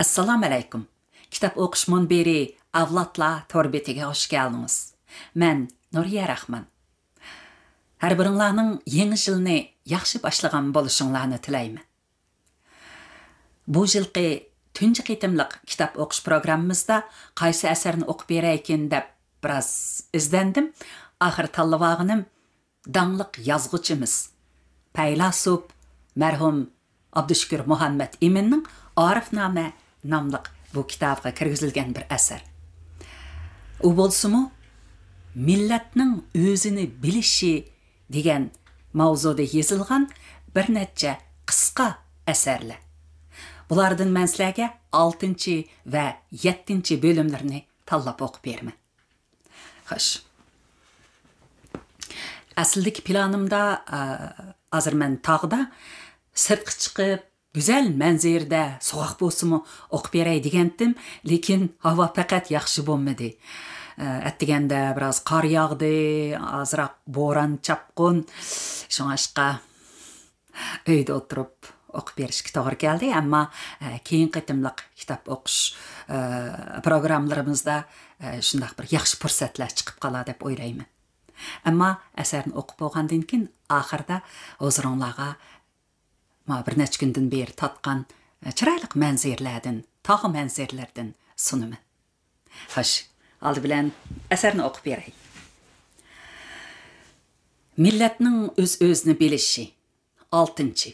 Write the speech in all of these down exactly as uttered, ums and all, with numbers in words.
ئەسسالامۇئەلەيكۇم. كىتاب ئوقۇش مۇنبىرى ئەۋلادلار تور بېتىگە خۇش كەلدىڭىز. مەن نۇرىيە راخمان. ھەر بىرىڭلارنىڭ يېڭى يىلنى ياخشى باشلىغان بولۇشۇڭلارنى تىلەيمەن. بۇ يىلقى تۇنجى قېتىملىق كىتاب ئوقۇش پروگراممىمىزدا قايسى ئەسەرنى ئوقۇپ بېرەيكىن دەپ بىراز ئىزدەندىم. ئاخىر تاللىۋالغىنىم داڭلىق يازغۇچىمىز، پەيلاسوپ مەرھۇم ئابدۇشۈكۈر مۇھەممەت ئىمىننىڭ ئارىفنامە ناملىق بۇ كىتابىغا كىرگۈزۈلگەن بىر ئەسەر. ئۇ بولسىمۇ، مىللەتنىڭ ئۆزىنى بىلىشى دېگەن ماۋزۇدا يېزىلغان بىر نەچچە قىسقا ئەسەرلەر. بۇلاردىن مەن سىلەرگە ئالتىنچى ۋە يەتتىنچى بۆلۈملىرىنى تاللاپ ئوقۇپ بېرىمەن. خوش. ئەسلىدىكى پىلانىمدا، ئا، ھازىر مەن تاغدا سىرتقا چىقىپ، گۈزەل مەنزىرىدە سوغۇق بولسىمۇ ئوقۇپ بېرەي دېگەنتىم، لېكىن ھاۋا پەقەت ياخشى بولمىدى. ئە، ئەتىگەندە بىراز قار ياغدى، ئازراق بوران، چاپقۇن. شۇڭاشقا ئۆيدە ئولتۇرۇپ ئوقۇپ بېرىشكە توغرا كەلدى. ئەمما، ئە، كېيىنكى قېتىملىق كىتاب ئوقۇش، ئە، پروگراممىلىرىمىزدا، ئە، شۇنداق بىر ياخشى پۇرسەتلەر چىقىپ قالار دەپ ئويلايمەن. ئەمما ئەسەرنى ئوقۇپ بولغاندىن كېيىن، ئاخىرىدا ھۇزۇرۇڭلارغا ما بىر نەچچە كۈندىن بېرى تارتقان، ئە، چىرايلىق مەنزىرىلەردىن، تاغ مەنزىرىلىرىدىن سۇنىمەن. خوش، ئالدى بىلەن ئەسەرنى ئوقۇپ بېرەي. مىللەتنىڭ ئۆز-ئۆزىنى بىلىشى. ئالتىنچى.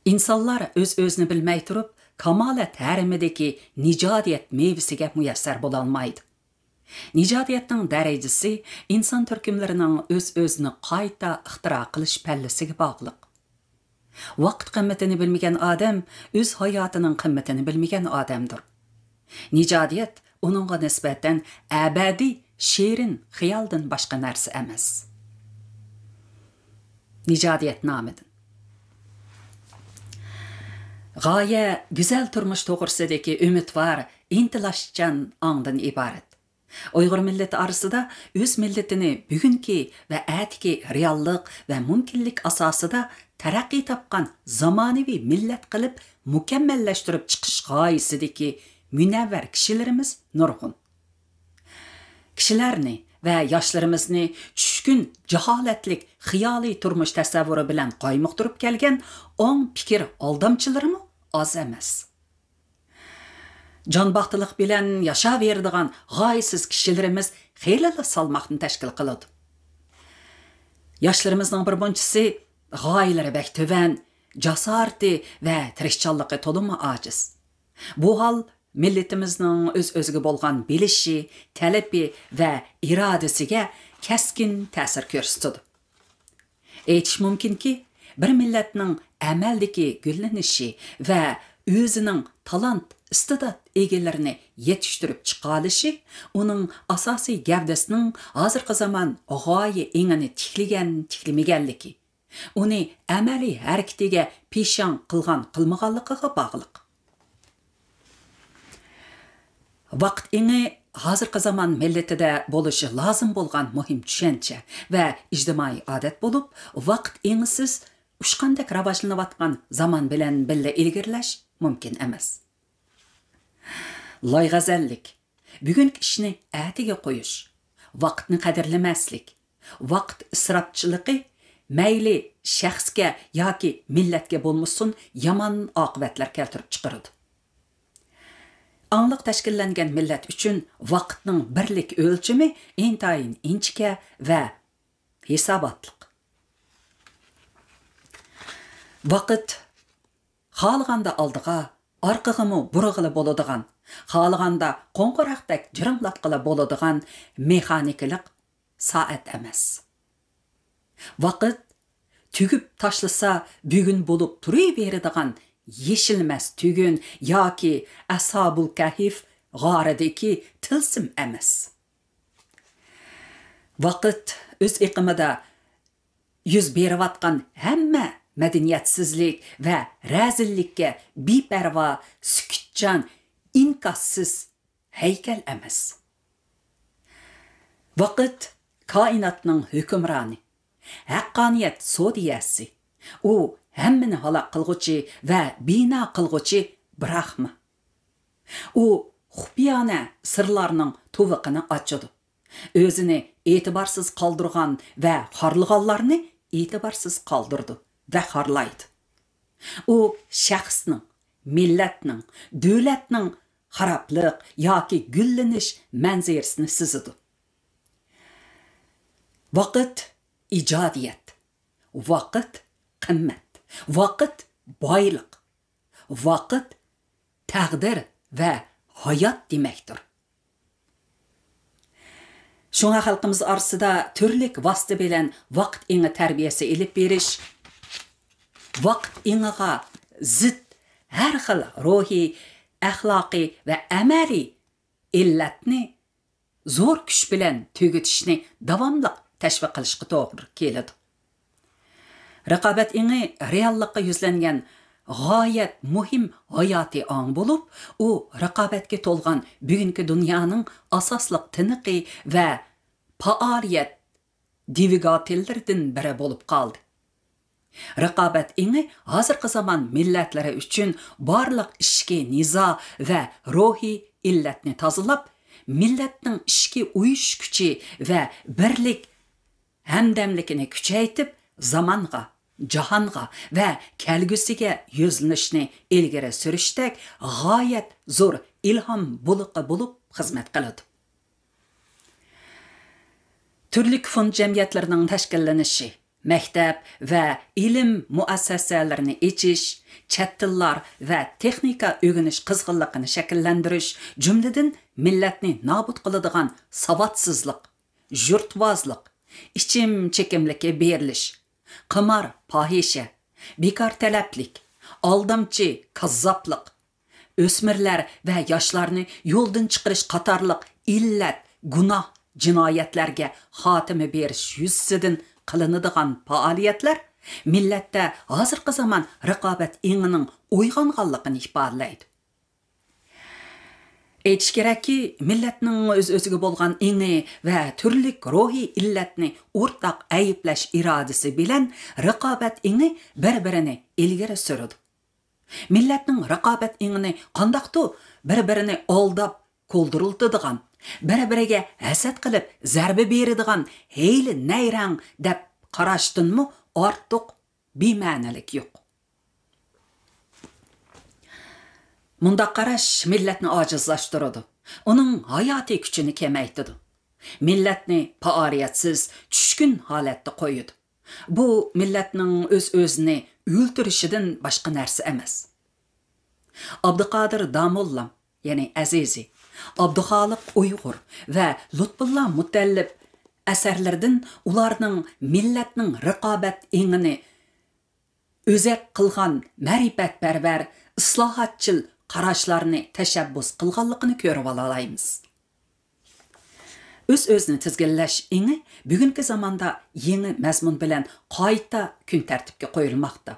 ئىنسانلار ئۆز-ئۆزىنى بىلمەي تۇرۇپ، كامالەت ھەرىمىدىكى نىجادىيەت مېۋىسىگە مۇيەسسەر بولالمايدۇ. نىجادىيەتنىڭ دەرىجىسى ئىنسان تۈركۈملىرىنىڭ ئۆز-ئۆزىنى قايتا ئىختىرا قىلىش پەللىسىگە باغلىق. ۋاقىت قىممىتىنى بىلمىگەن ئادەم ئۆز ھاياتىنىڭ قىممىتىنى بىلمىگەن ئادەمدۇر. نىجادىيەت ئۇنىڭغا نىسبەتەن ئەبەدىي شېرىن خىيالدىن باشقا نەرسە ئەمەس. نىجادىيەت نامىدىن. غايە گۈزەل تۇرمۇش توغرىسىدىكى ئۈمىدۋار، ئىنتىلىشچان ئاڭدىن ئىبارەت. ئۇيغۇر مىللىتى ئارىسىدا ئۆز مىللىتىنى بۈگۈنكى ۋە ئەتىكى رېئاللىق ۋە مۇمكىنلىك ئاساسىدا تەرەققىي تاپقان زامانىۋى مىللەت قىلىپ مۇكەممەللەشتۈرۈپ چىقىش غايىسىدىكى مۇنەۋۋەر كىشىلىرىمىز نۇرغۇن. كىشىلەرنى ۋە ياشلىرىمىزنى چۈشكۈن جاھالەتلىك خىيالىي تۇرمۇش تەسەۋۋۇرى بىلەن قايمۇقتۇرۇپ كەلگەن ئوڭ پىكىر ئالدامچىلىرىمۇ ئاز ئەمەس. جانباختىلىق بىلەن ياشاۋېرىدىغان غايىسىز كىشىلىرىمىز خېلىلا سالماقنى تەشكىل قىلىدۇ. ياشلىرىمىزنىڭ بىر مۇنچىسى غايىلىرى بەك تۆۋەن، جاسارىتى ۋە تىرىشچانلىقى تولىمۇ ئاجىز. بۇ ھال مىللىتىمىزنىڭ ئۆز-ئۆزىگە بولغان بىلىشى، تەلىپى ۋە ئىرادىسىگە كەسكىن تەسىر كۆرسىتىدۇ. ئېيتىش مۇمكىنكى، بىر مىللەتنىڭ ئەمەلدىكى گۈللىنىشى ۋە ئۆزىنىڭ تالانت، ئىستىدات ئىگىلىرىنى يېتىشتۈرۈپ چىقالىشى ئۇنىڭ ئاساسىي گەۋدىسىنىڭ ھازىرقى زامان غايە ئېڭىنى تىكلىگەن، تىكلىمىگەنلىكى، ئۇنى ئەمەلىي ھەرىكىتىگە پىشاڭ قىلغان، قىلمىغانلىقىغا باغلىق. ۋاقىت ئېڭى ھازىرقى زامان مىللىتىدە بولۇشى لازىم بولغان مۇھىم چۈشەنچە ۋە ئىجتىمائىي ئادەت بولۇپ، ۋاقىت ئېڭىسىز ئۇچقاندەك راۋاجلىنىۋاتقان زامان بىلەن بىللە ئىلگىرىلەش مۇمكىن ئەمەس. لايغەزەللىك، بۈگۈنكى ئىشنى ئەتىگە قويۇش، ۋاقىتنى قەدىرلىمەسلىك، ۋاقىت ئىسراپچىلىقى مەيلى شەخسكە ياكى مىللەتكە بولمىسۇن، يامان ئاقىۋەتلەر كەلتۈرۈپ چىقىرىدۇ. ئاڭلىق تەشكىللەنگەن مىللەت ئۈچۈن ۋاقىتنىڭ بىرلىك ئۆلچىمى ئىنتايىن ئىنچىكە ۋە ھېساباتلىق. ۋاقىت خالىغاندا ئالدىغا، ئارقىغىمۇ بۇرىغىلى بولىدىغان، خالىغاندا قوڭغۇراقتەك جىرىڭلاتقىلى بولىدىغان مېخانىكىلىق سائەت ئەمەس. ۋاقىت تۈگۈپ تاشلىسا بۈگۈن بولۇپ تۇرۇۋېرىدىغان يېشىلمەس تۈگۈن ياكى ئەسھابۇل كەھف غارىدىكى تىلسىم ئەمەس. ۋاقىت ئۆز ئېقىمىدا يۈز بېرىۋاتقان ھەممە مەدەنىيەتسىزلىك ۋە رەزىللىككە بىپەرۋا، سۈكۈتچان، ئىنكاسسىز ھەيكەل ئەمەس. ۋاقىت كائىناتنىڭ ھۆكۈمرانى، ھەققانىيەت سودىيەسى. ئۇ ھەممىنى ھالاك قىلغۇچى ۋە بىنا قىلغۇچى براھما. ئۇ خۇپىيانە سىرلارنىڭ تۇۋىقىنى ئاچىدۇ. ئۆزىنى ئېتىبارسىز قالدۇرغان ۋە خارلىغانلارنى ئېتىبارسىز قالدۇرىدۇ ۋە خارلايدۇ. ئۇ شەخسنىڭ، مىللەتنىڭ، دۆلەتنىڭ خارابلىق ياكى گۈللىنىش مەنزىرىسىنى سىزىدۇ. ۋاقىت ئىجادىيەت، ۋاقىت قىممەت، ۋاقىت بايلىق، ۋاقىت تەقدىر ۋە ھايات دېمەكتۇر. شۇڭا خەلقىمىز ئارىسىدا تۈرلۈك ۋاسىتە بىلەن ۋاقىت ئېڭى تەربىيەسى ئېلىپ بېرىش، ۋاقىت ئېڭىغا زىت ھەر خىل روھىي، ئەخلاقىي ۋە ئەمەلىي ئىللەتنى زور كۈچ بىلەن تۈگىتىشنى داۋاملىق تەشۋىق قىلىشقا توغرا كېلىدۇ. رىقابەت ئېڭى رېئاللىققا يۈزلەنگەن غايەت مۇھىم ھاياتىي ئاڭ بولۇپ، ئۇ رىقابەتكە تولغان بۈگۈنكى دۇنيانىڭ ئاساسلىق تىنىقى ۋە پائالىيەت دۋىگاتېللىرىدىن بىرى بولۇپ قالدى. رىقابەت ئېڭى ھازىرقى زامان مىللەتلىرى ئۈچۈن بارلىق ئىچكى نىزا ۋە روھىي ئىللەتنى تازىلاپ، مىللەتنىڭ ئىچكى ئۇيۇشۇش كۈچى ۋە بىرلىك ھەمدەملىكىنى كۈچەيتىپ، زامانغا، جاھانغا ۋە كەلگۈسىگە يۈزلىنىشنى ئىلگىرى سۈرۈشتەك غايەت زور ئىلھام بۇلىقى بولۇپ خىزمەت قىلىدۇ. تۈرلۈك فوند جەمئىيەتلىرىنىڭ تەشكىللىنىشى، مەكتەپ ۋە ئىلىم مۇئەسسەسەلىرىنى ئېچىش، چەت تىللار ۋە تېخنىكا ئۆگىنىش قىزغىنلىقىنى شەكىللەندۈرۈش، جۈملىدىن مىللەتنى نابۇت قىلىدىغان ساۋاتسىزلىق، يۇرتۋازلىق، ئىچىم چېكىملىككە بېرىلىش، قىمار، پاھىشە، بىكار تەلەپلىك، ئالدامچى، كاززاپلىق، ئۆسمۈرلەر ۋە ياشلارنى يولدىن چىقىرىش قاتارلىق ئىللەت، گۇناھ، جىنايەتلەرگە خاتىمە بېرىش يۈزىسىدىن قىلىنىدىغان پائالىيەتلەر مىللەتتە ھازىرقى زامان رىقابەت ئېڭىنىڭ ئويغانغانلىقىنى ئىپادىلەيدۇ. ئېيتىش كېرەككى، مىللەتنىڭ ئۆز-ئۆزىگە بولغان ئېڭى ۋە تۈرلۈك روھىي ئىللەتنى ئورتاق ئەيىبلەش ئىرادىسى بىلەن رىقابەت ئېڭى بىر-بىرىنى ئىلگىرى سۈرىدۇ. مىللەتنىڭ رىقابەت ئېڭىنى قانداقتۇ بىر-بىرىنى ئالداپ، كولدۇرلىتىدىغان، بىر-بىرىگە ھەسەت قىلىپ زەربە بېرىدىغان ھەيلى نەيرەڭ دەپ قاراشتىنمۇ ئارتۇق بىمەنىلىك يوق. مۇنداق قاراش مىللەتنى ئاجىزلاشتۇرىدۇ، ئۇنىڭ ھاياتىي كۈچىنى كېمەيتىدۇ. مىللەتنى پائالىيەتسىز، چۈشكۈن ھالەتتە قويىدۇ. بۇ مىللەتنىڭ ئۆز-ئۆزىنى ئۆلتۈرۈشىدىن باشقا نەرسە ئەمەس. ئابدۇقادىر داموللام، يەنى ئەزىزى، ئابدۇخالىق ئۇيغۇر ۋە لۇتپۇللا مۇتەللىپ ئەسەرلىرىدىن ئۇلارنىڭ مىللەتنىڭ رىقابەت ئېڭىنى ئۆزەك قىلغان مەرىپەتپەرۋەر، ئىسلاھاتچىل قاراشلارنى تەشەببۇس قىلغانلىقىنى كۆرۈۋالالايمىز. ئۆز-ئۆزىنى تىزگىنلەش ئېڭى بۈگۈنكى زاماندا يېڭى مەزمۇن بىلەن قايتا كۈن تەرتىپكە قويۇلماقتا.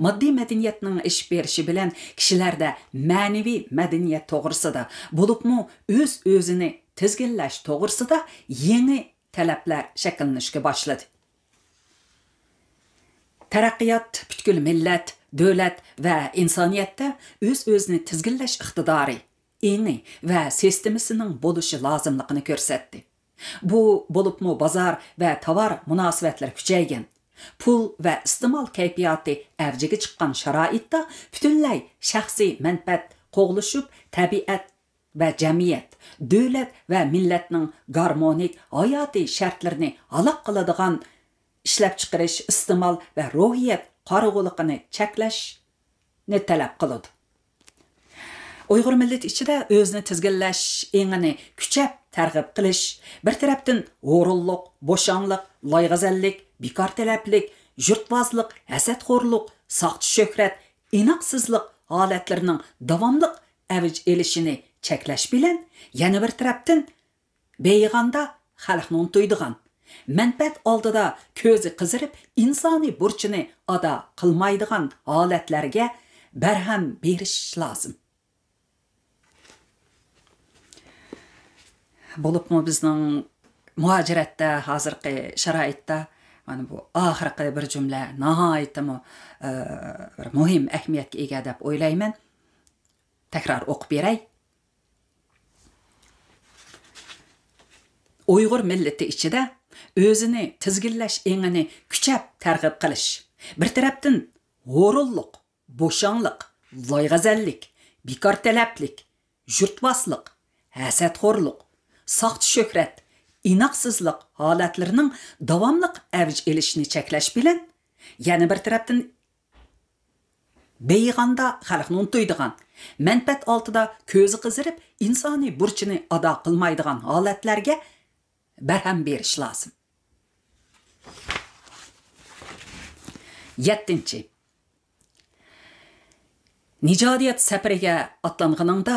ماددىي مەدەنىيەتنىڭ ئېشىپ بېرىشى بىلەن كىشىلەردە مەنىۋى مەدەنىيەت توغرىسىدا، بولۇپمۇ ئۆز-ئۆزىنى تىزگىنلەش توغرىسىدا يېڭى تەلەپلەر شەكىللىنىشكە باشلىدى. تەرەققىيات پۈتكۈل مىللەت، دۆلەت ۋە ئىنسانىيەتتە ئۆز-ئۆزىنى تىزگىنلەش ئىقتىدارى، ئېڭى ۋە سىستېمىسىنىڭ بولۇشى لازىملىقىنى كۆرسەتتى. بۇ بولۇپمۇ بازار ۋە تاۋار مۇناسىۋەتلىرى كۈچەيگەن، پۇل ۋە ئىستېمال كەيپىياتى ئەۋجىگە چىققان شارائىتتا پۈتۈنلەي شەخسىي مەنپەئەت قوغلىشىپ، تەبىئەت ۋە جەمئىيەت، دۆلەت ۋە مىللەتنىڭ گارمونىك ھاياتىي شەرتلىرىنى ھالاك قىلىدىغان ئىشلەپچىقىرىش، ئىستېمال ۋە روھىيەت قارىغۇلۇقىنى چەكلەشنى تەلەپ قىلىدۇ. ئۇيغۇر مىللىتى ئىچىدە ئۆزىنى تىزگىنلەش ئېڭىنى كۈچەپ تەرغىب قىلىش، بىر تەرەپتىن ھۇرۇنلۇق، بوشاڭلىق، لايغەزەللىك، بىكار تەلەپلىك، يۇرتۋازلىق، ھەسەتخورلۇق، ساختا شۆھرەت، ئىناقسىزلىق ھالەتلىرىنىڭ داۋاملىق ئەۋج ئېلىشىنى چەكلەش بىلەن، يەنە بىر تەرەپتىن، بېيىغاندا خەلقنى ئۇنتۇيدىغان، مەنپەئەت ئالدىدا كۆزى قىزىرىپ، ئىنسانىي بۇرچىنى ئادا قىلمايدىغان ھالەتلەرگە بەرھەم بېرىش لازىم. بولۇپمۇ بىزنىڭ مۇھاجىرەتتە، ھازىرقى شارائىتتا، مانا بۇ ئاخىرقى بىر جۈملە ناھايىتىمۇ، ئە، بىر مۇھىم ئەھمىيەتكە ئىگە دەپ ئويلايمەن. تەكرار ئوقۇپ بېرەي. ئۇيغۇر مىللىتى ئىچىدە ئۆزىنى تىزگىنلەش ئېڭىنى كۈچەپ تەرغىب قىلىش، بىر تەرەپتىن، ھۇرۇنلۇق، بوشاڭلىق، لايغەزەللىك، بىكار تەلەپلىك، يۇرتۋازلىق، ھەسەتخورلۇق، ساختا شۆھرەت، ئىناقسىزلىق ھالەتلىرىنىڭ داۋاملىق ئەۋج ئېلىشىنى چەكلەش بىلەن، يەنە بىر تەرەپتىن، بېيىغاندا خەلقنى ئۇنتۇيدىغان، مەنپەئەت ئالدىدا كۆزى قىزىرىپ، ئىنسانىي بۇرچىنى ئادا قىلمايدىغان ھالەتلەرگە بەرھەم بېرىش لازىم. يەتتىنچى، نىجادىيەت سەپىرىگە ئاتلانغىنىڭدا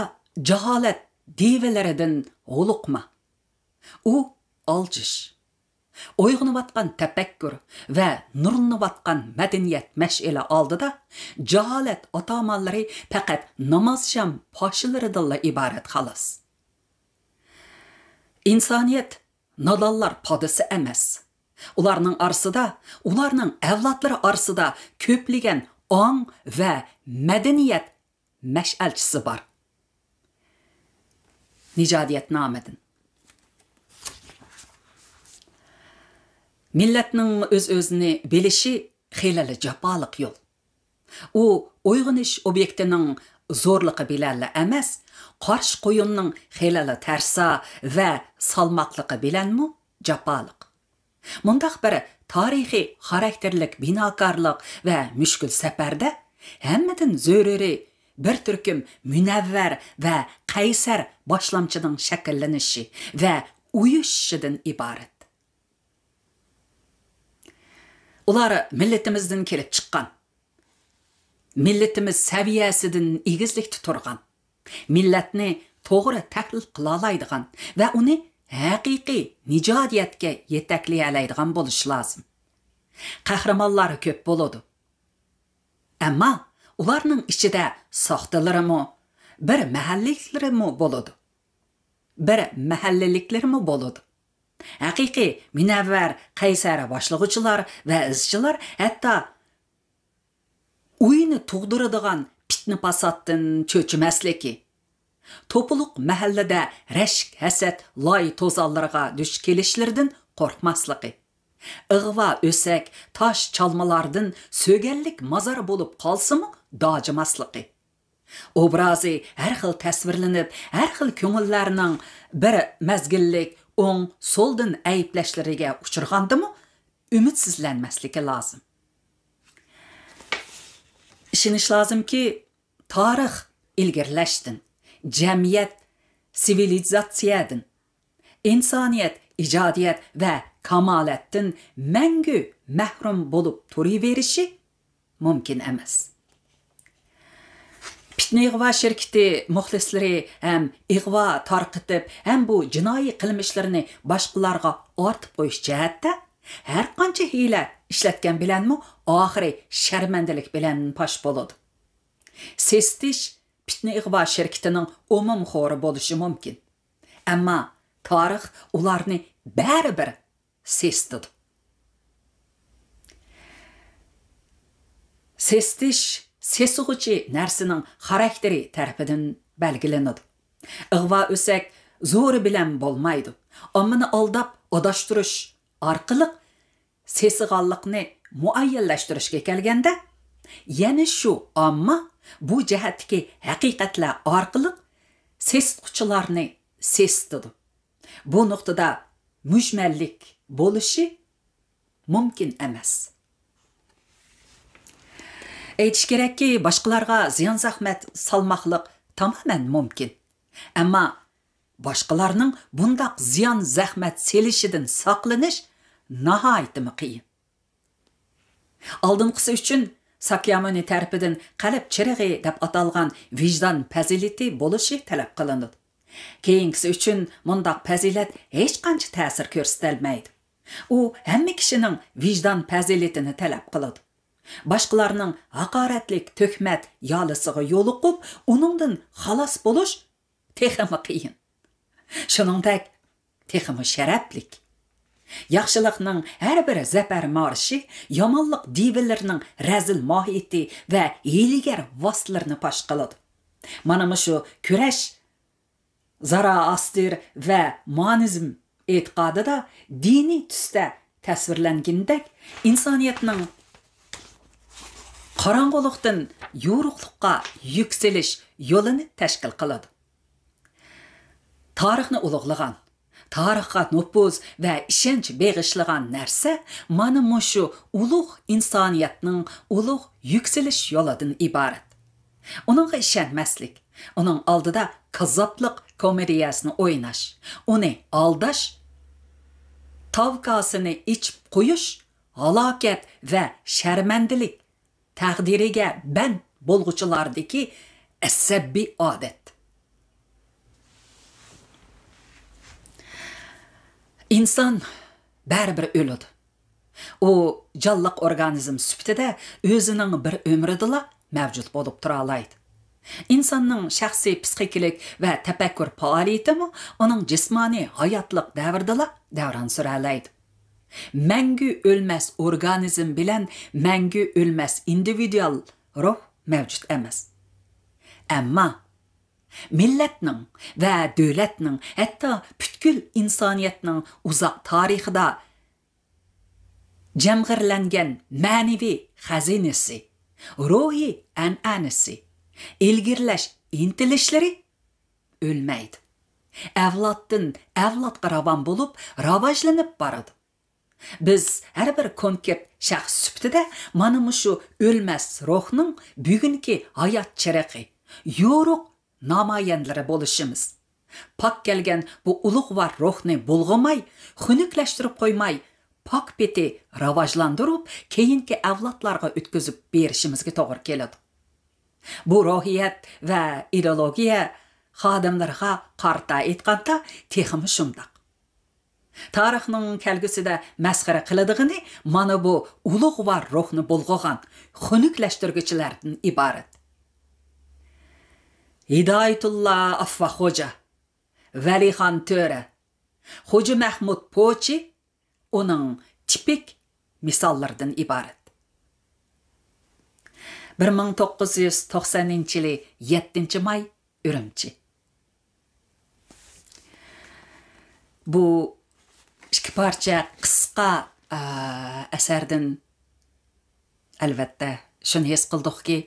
جاھالەت دىۋىلىرىدىن ھولۇقما. ئۇ ئالجىش. ئويغىنىۋاتقان تەپەككۇر ۋە نۇرلىنىۋاتقان مەدەنىيەت مەشئىلى ئالدىدا جاھالەت ئاتامانلىرى پەقەت نامازشام پاشىلىرىدىنلا ئىبارەت، خالاس. ئىنسانىيەت نادانلار پادىسى ئەمەس. ئۇلارنىڭ ئارىسىدا، ئۇلارنىڭ ئەۋلادلىرى ئارىسىدا كۆپلىگەن ئاڭ ۋە مەدەنىيەت مەشئەلچىسى بار. نىجادىيەت نامىدىن. مىللەتنىڭ ئۆز-ئۆزىنى بىلىشى خېلىلا جاپالىق يول. ئۇ ئويغىنىش ئوبيېكتىنىڭ زورلۇقى بىلەنلا ئەمەس، قارشى قويۇننىڭ خېلىلا تەرسا ۋە سالماقلىقى بىلەنمۇ جاپالىق. مۇنداق بىر تارىخىي خاراكتېرلىك بىناكارلىق ۋە مۈشكۈل سەپەردە ھەممىدىن زۆرۈرى بىر تۈركۈم مۇنەۋۋەر ۋە قەيسەر باشلامچىنىڭ شەكىللىنىشى ۋە ئۇيۇشۇشىدىن ئىبارەت. ئۇلار مىللىتىمىزدىن كېلىپ چىققان، مىللىتىمىز سەۋىيەسىدىن ئېگىزلىكتە تۇرغان، مىللەتنى توغرا تەھلىل قىلالايدىغان ۋە ئۇنى ھەقىقىي نىجادىيەتكە يېتەكلىيەلەيدىغان بولۇشى لازىم. قەھرىمانلار كۆپ بولىدۇ. ئەمما ئۇلارنىڭ ئىچىدە ساختىلىرىمۇ، بىر مەھەللىلىكلىرىمۇ بولىدۇ. بىر مەھەللىلىكلىرىمۇ بولىدۇ. ھەقىقىي مۇنەۋۋەر، قەيسەر باشلىغۇچىلار ۋە ئىزچىلار ھەتتا ئۇينى تۇغدۇرىدىغان پىتنە-پاساتتىن چۆچۈمەسلىكى، توپىلىق مەھەللىدە رەشك-ھەسەت لاي-توزانلىرىغا دۇچ كېلىشلىرىدىن قورقماسلىقى، ئىغۋا-ئۆسەك، تاش-چالمىلاردىن سۆگەنلىك مازار بولۇپ قالسىمۇ داجىماسلىقى، ئوبرازى ھەر خىل تەسۋىرلىنىپ، ھەر خىل كۆڭۈللەرنىڭ بىر مەزگىللىك ئوڭ-سولدىن ئەيىبلەشلىرىگە ئۇچرىغاندىمۇ ئۈمىدسىزلەنمەسلىكى لازىم. ئىشىنىش لازىمكى، تارىخ ئىلگىرىلەشتىن، جەمئىيەت سىۋىلىزاتسىيەدىن، ئىنسانىيەت ئىجادىيەت ۋە كامالەتتىن مەڭگۈ مەھرۇم بولۇپ تۇرۇۋېرىشى مۇمكىن ئەمەس. پىتنە ئىغۋا شىركىتى مۇخلىسلىرى ھەم ئىغۋا تارقىتىپ، ھەم بۇ جىنايى قىلمىشلىرىنى باشقىلارغا ئارتىپ قويۇش جەھەتتە ھەرقانچە ھىيلە ئىشلەتكەن بىلەنمۇ، ئاخىرى شەرمەندىلىك بىلەن پاش بولىدۇ. سېسىتىش پىتنە ئىغۋا شىركىتىنىڭ ئومۇمخورى بولۇشى مۇمكىن. ئەمما تارىخ ئۇلارنى بەرىبىر سېسىتىدۇ. سېسىتىش سېسىغۇچى نەرسىنىڭ خاراكتېرى تەرىپىدىن بەلگىلىنىدۇ. ئىغۋا-ئۆسەك زورى بىلەن بولمايدۇ. ئاممىنى ئالداپ ئاداشتۇرۇش ئارقىلىق سېسىغانلىقنى مۇئەييەنلەشتۈرۈشكە كەلگەندە، يەنە شۇ ئامما بۇ جەھەتتىكى ھەقىقەتلەر ئارقىلىق سېسىتقۇچىلارنى سېسىتىدۇ. بۇ نۇقتىدا مۈجمەللىك بولۇشى مۇمكىن ئەمەس. ئېيتىش كېرەككى، باشقىلارغا زىيان-زەخمەت سالماقلىق تامامەن مۇمكىن. ئەمما باشقىلارنىڭ بۇنداق زىيان-زەخمەت سېلىشىدىن ساقلىنىش ناھايىتىمۇ قىيىن. ئالدىنقىسى ئۈچۈن ساكيامۇنى تەرىپىدىن قەلب چىرىغى دەپ ئاتالغان ۋىجدان پەزىلىتى بولۇشى تەلەپ قىلىنىدۇ. كېيىنكىسى ئۈچۈن مۇنداق پەزىلەت ھېچقانچە تەسىر كۆرسىتەلمەيدۇ. ئۇ ھەممە كىشىنىڭ ۋىجدان پەزىلىتىنى تەلەپ قىلىدۇ. باشقىلارنىڭ ھاقارەتلىك تۆھمەت يالىسىغا يولۇقۇپ، ئۇنىڭدىن خالاس بولۇش تېخىمۇ قىيىن. شۇنىڭدەك، تېخىمۇ شەرەپلىك. ياخشىلىقنىڭ ھەر بىر زەپەر مارشى يامانلىق دىۋىلىرىنىڭ رەزىل ماھىيىتى ۋە ھىيلىگەر ۋاسىتىلىرىنى پاش قىلىدۇ. مانا مۇشۇ كۈرەش زارائاستىر ۋە مانىزم ئېتىقادىدا دىنىي تۈستە تەسۋىرلەنگىنىدەك، ئىنسانىيەتنىڭ قاراڭغۇلۇقتىن يورۇقلۇققا يۈكسىلىش يولىنى تەشكىل قىلىدۇ. تارىخنى ئۇلۇغلىغان، تارىخقا نوپۇز ۋە ئىشەنچ بېغىشلىغان نەرسە مانا مۇشۇ ئۇلۇغ ئىنسانىيەتنىڭ ئۇلۇغ يۈكسىلىش يولىدىن ئىبارەت. ئۇنىڭغا ئىشەنمەسلىك، ئۇنىڭ ئالدىدا كاززاپلىق كومېدىيەسىنى ئويناش، ئۇنى ئالداش، تاۋ كاسىنى ئېچىپ قويۇش ھالاكەت ۋە شەرمەندىلىك تەقدىرىگە بەند بولغۇچىلاردىكى ئەسەبىي ئادەت. ئىنسان بەرىبىر ئۆلىدۇ. ئۇ جانلىق ئورگانىزم سۈپىتىدە ئۆزىنىڭ بىر ئۆمرىدىلا مەۋجۇت بولۇپ تۇرالايدۇ. ئىنساننىڭ شەخسىي پىسخىكىلىك ۋە تەپەككۇر پائالىيىتىمۇ ئۇنىڭ جىسمانىي ھاياتلىق دەۋرىدىلا دەۋران سۈرەلەيدۇ. مەڭگۈ ئۆلمەس ئورگانىزم بىلەن مەڭگۈ ئۆلمەس ئىندىۋىدۇئال روھ مەۋجۇت ئەمەس. ئەمما مىللەتنىڭ ۋە دۆلەتنىڭ، ھەتتا پۈتكۈل ئىنسانىيەتنىڭ ئۇزاق تارىخىدا جەمغىرلەنگەن مەنىۋى خەزىنىسى، روھىي ئەنئەنىسى، ئىلگىرىلەش ئىنتىلىشلىرى ئۆلمەيدۇ. ئەۋلادتىن ئەۋلادقا راۋان بولۇپ راۋاجلىنىپ بارىدۇ. بىز ھەر بىر كونكرېت شەخس سۈپىتىدە مانا مۇشۇ ئۆلمەس روھنىڭ بۈگۈنكى ھايات چىرىغى، يورۇق نامايەندىلىرى بولۇشىمىز، پاك كەلگەن بۇ ئۇلۇغۋار روھنى بۇلغىماي، خۇنۈكلەشتۈرۈپ قويماي، پاك پېتى راۋاجلاندۇرۇپ، كېيىنكى ئەۋلادلارغا ئۆتكۈزۈپ بېرىشىمىزگە توغرا كېلىدۇ. بۇ روھىيەت ۋە ئىدېئولوگىيە خادىملىرىغا قارىتا ئېيتقاندا تېخىمۇ شۇنداق. تارىخنىڭ كەلگۈسىدە مەسخىرە قىلىدىغىنى مانا بۇ ئۇلۇغۋار روھنى بۇلغىغان خۇنۈكلەشتۈرگۈچىلەردىن ئىبارەت. ھىدايەتۇللا ئاففا خوجا، ۋەلىخان تۆرە، خوجا مەھمۇت پوچى ئۇنىڭ تىپىك مىساللىرىدىن ئىبارەت. بىر مىڭ توققۇز يۈز توقسەنىنچى يىلى يەتتىنچى ماي، ئۈرۈمچى. بۇ ئىككى پارچە قىسقا، ئە، ئەسەردىن ئەلۋەتتە شۇنى ھېس قىلدۇقكى،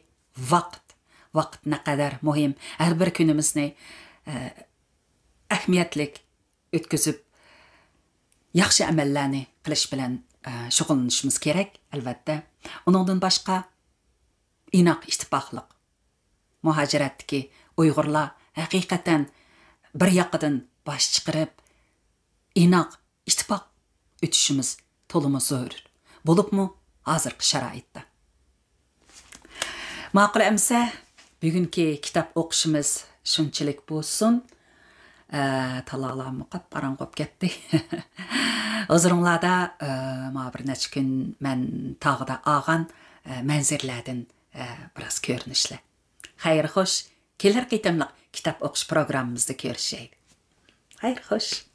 ۋاقىت، ۋاقىت نەقەدەر مۇھىم. ھەر بىر كۈنىمىزنى، ئە، ئەھمىيەتلىك ئۆتكۈزۈپ، ياخشى ئەمەللەرنى قىلىش بىلەن، ئە، شۇغۇللىنىشىمىز كېرەك، ئەلۋەتتە. ئۇنىڭدىن باشقا، ئىناق، ئىتتىپاقلىق، مۇھاجىرەتتىكى ئۇيغۇرلار ھەقىقەتەن بىر ياقىدىن باش چىقىرىپ، ئىناق، ئىتتىپاق ئۆتۈشىمىز تولىمۇ زۆرۈر. بولۇپمۇ ھازىرقى شارائىتتا. ماقۇل ئەمسە، بۈگۈنكى كىتاب ئوقۇشىمىز شۇنچىلىك بولسۇن. ئە، تالاغلارمۇ قاپقاراڭغۇ بولۇپ كەتتى. ھۇزۇرۇڭلاردا، ئە، مانا بىر نەچچە كۈن مەن تاغدا ئالغان، ئە، مەنزىرىلەردىن، ئە، بىراز كۆرۈنۈشلەر. خەير خوش، كېلەر قېتىملىق كىتاب ئوقۇش پروگراممىمىزدا كۆرۈشەيلى. خەير خوش.